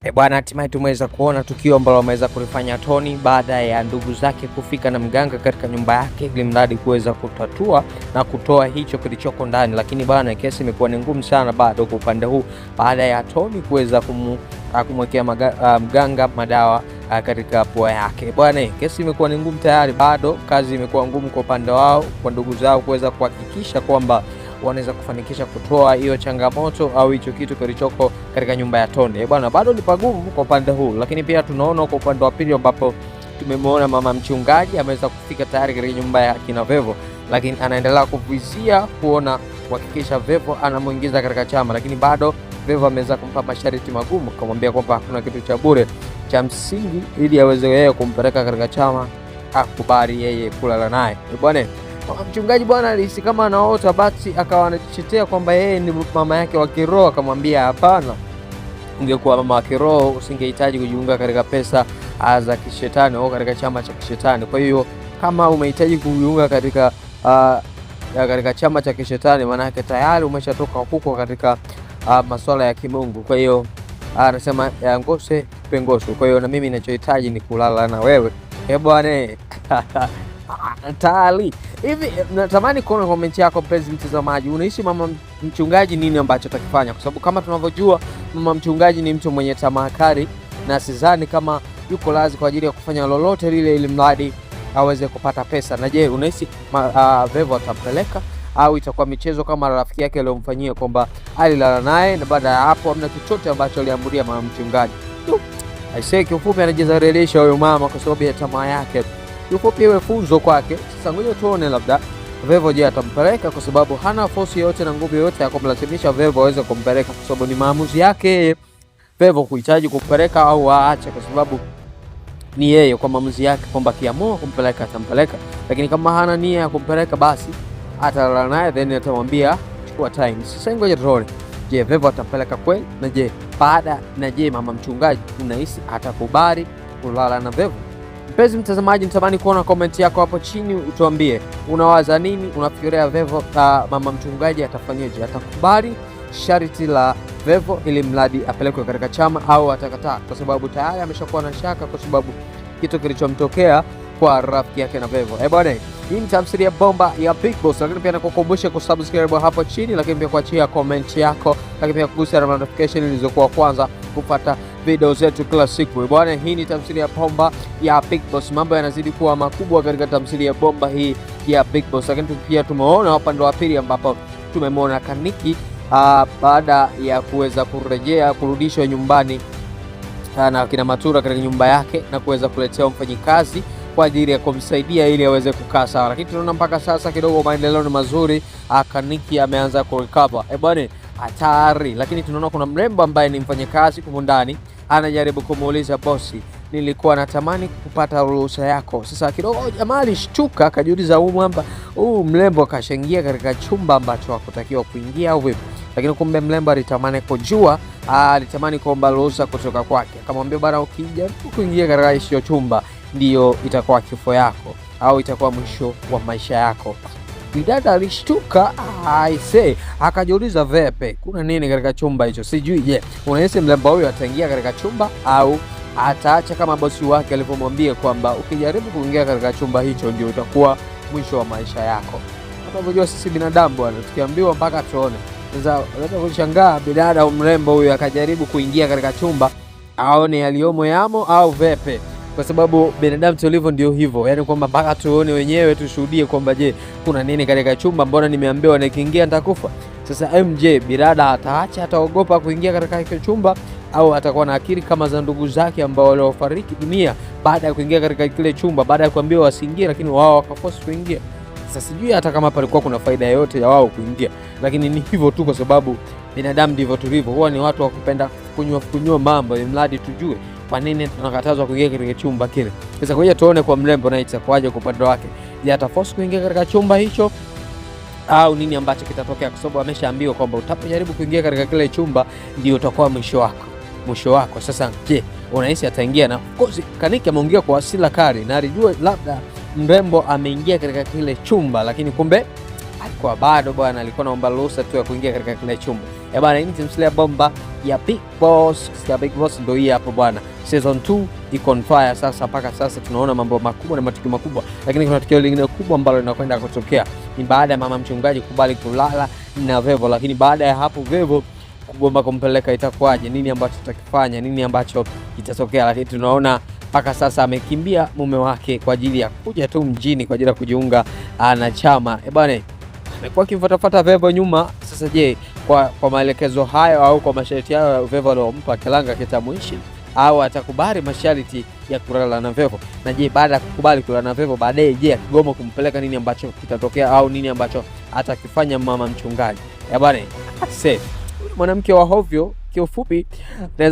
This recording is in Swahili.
E bwana, hatimaye tumeweza kuona tukio ambalo ameweza kulifanya Tony baada ya ndugu zake kufika na mganga katika nyumba yake ili mradi kuweza kutatua na kutoa hicho kilichoko ndani, lakini bwana, kesi imekuwa ni ngumu sana bado kwa upande huu baada ya Tony kuweza kumwekea mganga madawa katika pua yake. Bwana, kesi imekuwa ni ngumu tayari, bado kazi imekuwa ngumu kwa upande wao, kwa ndugu zao kuweza kuhakikisha kwamba wanaweza kufanikisha kutoa hiyo changamoto au hicho kitu kilichoko katika nyumba ya Tony. Bwana, bado ni pagumu kwa upande huu, lakini pia tunaona kwa upande wa pili ambapo tumemwona mama mchungaji ameweza kufika tayari katika nyumba ya kina Vevo, lakini anaendelea kuvizia kuona kuhakikisha Vevo anamuingiza katika chama, lakini bado Vevo ameweza kumpa masharti magumu, kumwambia kwamba hakuna kitu cha bure, cha msingi ili aweze yeye kumpeleka katika chama akubali yeye kulala naye. Bwana mchungaji bwana alihisi kama anaota, basi akawa anatetea kwamba yeye ni mama yake wa kiroho, akamwambia hapana, ungekuwa mama wa kiroho usingehitaji kujiunga katika pesa za kishetani au katika chama cha kishetani. Kwa hiyo kama umehitaji kujiunga katika katika chama cha kishetani, maana yake tayari umeshatoka huko katika masuala ya kimungu. Kwa hiyo anasema ya ngose pengoswe. Kwa hiyo na mimi ninachohitaji ni kulala na wewe, eh bwana. Tayari hivi natamani kuona comment yako mpenzi mtazamaji, unaishi mama mchungaji nini ambacho atakifanya? Kwa sababu kama tunavyojua mama mchungaji ni mtu mwenye tamaa kali, na sidhani kama yuko lazi kwa ajili ya kufanya lolote lile ili mradi aweze kupata pesa. Na je, unahisi Vevo atampeleka au itakuwa michezo kama rafiki yake aliyomfanyia kwamba alilala naye na baada ya hapo hamna chochote ambacho aliambulia mama mchungaji? Aisee, kiufupi anajizalilisha huyo mama kwa sababu ya tamaa yake. Kiufupi iwe funzo kwake. Sasa ngoja tuone labda Vevo je atampeleka, kwa sababu hana force yoyote na nguvu yoyote ya kumlazimisha Vevo aweze kumpeleka, kwa sababu ni maamuzi yake yeye Vevo kuhitaji kumpeleka au aache, kwa sababu ni yeye kwa maamuzi yake kwamba akiamua kumpeleka atampeleka, lakini kama hana nia ya kumpeleka basi atalala naye then atamwambia chukua time. Sasa ngoja tuone, je, Vevo atampeleka kweli? Na je baada na je mama mchungaji unahisi atakubali kulala na Vevo? Mpenzi mtazamaji, nitamani kuona comment yako hapo chini, utuambie unawaza nini, unafikiria Vevo mama mchungaji atafanyeje? Atakubali sharti la Vevo ili mradi apelekwe katika chama au atakataa? Kwa sababu tayari ameshakuwa na shaka, kwa sababu kitu kilichomtokea kwa rafiki yake na Vevo. Eh bwana, hii ni tamthilia ya bomba ya Big Boss, lakini pia nakukumbusha kusubscribe hapo chini, lakini pia kuachia comment yako, lakini pia kugusa na notification ilizokuwa kwanza kupata video zetu kila siku. Bwana, hii ni tamthilia ya bomba ya Big Boss. Mambo yanazidi kuwa makubwa katika tamthilia ya bomba hii ya Big Boss, lakini pia tumeona upande wa pili ambapo tumemwona Kaniki baada ya kuweza kurejea kurudishwa nyumbani na kina Matura katika nyumba yake na kuweza kuletewa mfanyikazi kwa ajili ya kumsaidia ili aweze kukaa sawa, lakini tunaona mpaka sasa kidogo maendeleo ni mazuri. Kaniki ameanza kurecover, eh bwana, hatari. Lakini tunaona kuna mrembo ambaye ni mfanyakazi humu ndani anajaribu kumuuliza bosi, nilikuwa natamani kupata ruhusa yako. Sasa kidogo jamaa alishtuka akajiuliza, huu mwamba huu mrembo akashangia katika chumba ambacho hakutakiwa kuingia au vipi? Lakini kumbe mrembo alitamani kujua, alitamani kuomba ruhusa kutoka kwake. Akamwambia, bwana, ukija kuingia katika hicho chumba ndiyo itakuwa kifo yako au itakuwa mwisho wa maisha yako. Bidada alishtuka, aise, akajiuliza vepe, kuna nini katika chumba hicho? Sijui. Je, unahisi mrembo huyo ataingia katika chumba au ataacha kama bosi wake alivyomwambia kwamba ukijaribu kuingia katika chumba hicho ndio utakuwa mwisho wa maisha yako? Unavyojua sisi binadamu bwana, tukiambiwa mpaka tuone. Sasa unaweza kushangaa bidada au mrembo huyo akajaribu kuingia katika chumba aone yaliyomo yamo au vepe, kwa sababu binadamu tulivyo ndio hivyo, yani kwamba mpaka tuone wenyewe tushuhudie kwamba je, kuna nini katika chumba, mbona nimeambiwa nikiingia nitakufa. Sasa MJ bidada ataacha, ataogopa kuingia katika hicho chumba au atakuwa na akili kama za ndugu zake ambao waliofariki dunia baada ya kuingia katika kile chumba, baada ya kuambiwa wasiingie, lakini wao wakaforce kuingia. Sasa sijui hata kama palikuwa kuna faida yoyote ya wao kuingia, lakini ni hivyo tu, kwa sababu binadamu ndivyo tulivyo, huwa ni watu wa kupenda kunywa kunywa mambo, mradi tujue kwa nini tunakatazwa kuingia katika chumba kile. Sasa ngoja tuone kwa mrembo na itakuwaje kwa upande wake. Je, ataforce kuingia katika chumba hicho au nini ambacho kitatokea? Kwa sababu ameshaambiwa kwamba utapojaribu kuingia katika kile chumba ndio utakuwa mwisho wako, mwisho wako. Sasa je, unahisi ataingia? Na of course Kaniki ameongea kwa hasira kali na alijua labda mrembo ameingia katika kile chumba, lakini kumbe alikuwa bado bwana, alikuwa naomba ruhusa tu ya kuingia katika kile chumba. Bwana, hii ni tamthilia bomba ya Big Boss. Ya Big Boss ndio hii hapo bwana. Season 2 iko on fire sasa. Mpaka sasa tunaona mambo makubwa na matukio makubwa, lakini kuna tukio lingine kubwa ambalo linakwenda kutokea ni baada ya mama mchungaji kubali kulala na Vevo, lakini baada ya hapo Vevo kugomba kumpeleka, itakuwaje? Nini ambacho tutakifanya? Nini ambacho kitatokea? Lakini tunaona mpaka sasa amekimbia mume wake kwa ajili ya kuja tu mjini kwa ajili ya kujiunga na chama. E bwana, amekuwa akimfuatafuta Vevo nyuma. Sasa je, kwa maelekezo hayo au kwa masharti hayo Vevo aliyompa Kilanga kitamuishi au atakubali masharti ya kulala na Vevo? Na je, baada ya kukubali kulala na Vevo baadaye, je, akigoma kumpeleka, nini ambacho kitatokea au nini ambacho atakifanya mama mchungaji? Ya bwana, mwanamke wa hovyo kiufupi naweza